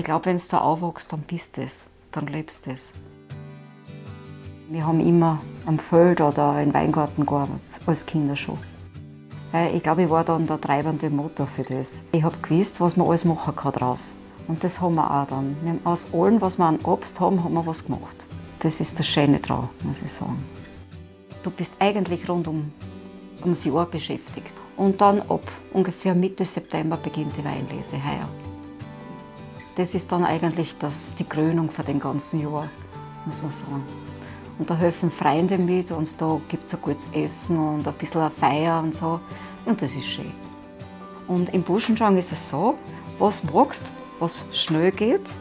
Ich glaube, wenn du da aufwachst, dann bist du es, dann lebst du es. Wir haben immer am Feld oder im Weingarten gearbeitet, als Kinder schon. Weil ich glaube, ich war dann der treibende Motor für das. Ich habe gewusst, was man alles machen kann draus. Und das haben wir auch dann. Wir haben aus allem, was wir an Obst haben, haben wir was gemacht. Das ist das Schöne dran, muss ich sagen. Du bist eigentlich rund ums Jahr beschäftigt. Und dann ab ungefähr Mitte September beginnt die Weinlese heuer. Das ist dann eigentlich die Krönung für den ganzen Jahr, muss man sagen. Und da helfen Freunde mit und da gibt's ein gutes Essen und ein bisschen eine Feier und so. Und das ist schön. Und im Buschenschank ist es so, was magst, was schnell geht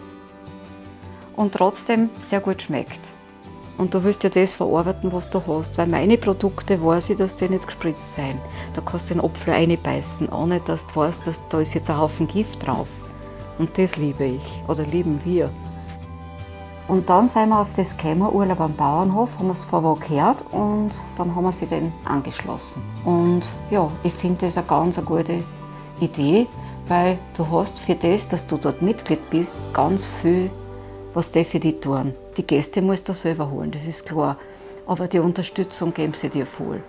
und trotzdem sehr gut schmeckt. Und du willst ja das verarbeiten, was du hast. Weil meine Produkte, weiß ich, dass die nicht gespritzt sind. Da kannst du den Apfel reinbeißen, ohne dass du weißt, dass da ist jetzt ein Haufen Gift drauf. Und das liebe ich oder lieben wir. Und dann sind wir auf das gekommen, Urlaub am Bauernhof, haben wir es vorher gehört und dann haben wir sie dem angeschlossen. Und ja, ich finde das eine ganz eine gute Idee, weil du hast für das, dass du dort Mitglied bist, ganz viel, was die für dich tun. Die Gäste musst du selber holen, das ist klar. Aber die Unterstützung geben sie dir voll.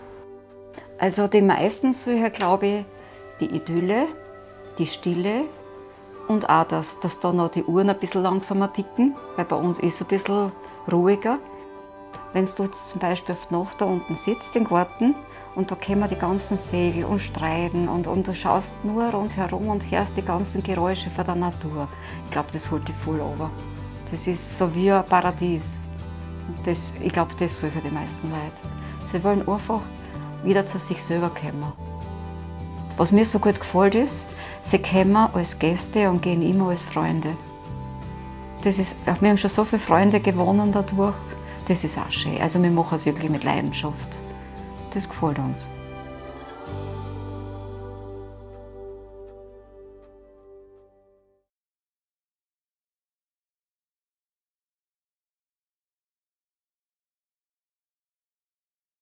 Also die meisten suchen, glaube ich, die Idylle, die Stille und auch, dass da noch die Uhren ein bisschen langsamer ticken, weil bei uns ist es ein bisschen ruhiger. Wenn du jetzt zum Beispiel auf die Nacht da unten sitzt im Garten und da kommen die ganzen Vögel und streiten und du schaust nur rundherum und hörst die ganzen Geräusche von der Natur. Ich glaub, das holt dich voll runter. Das ist so wie ein Paradies. Und ich glaub, das suchen die meisten Leute. Sie wollen einfach wieder zu sich selber kommen. Was mir so gut gefällt ist, sie kommen als Gäste und gehen immer als Freunde. Wir haben schon so viele Freunde gewonnen dadurch. Das ist auch schön. Also wir machen es wirklich mit Leidenschaft. Das gefällt uns.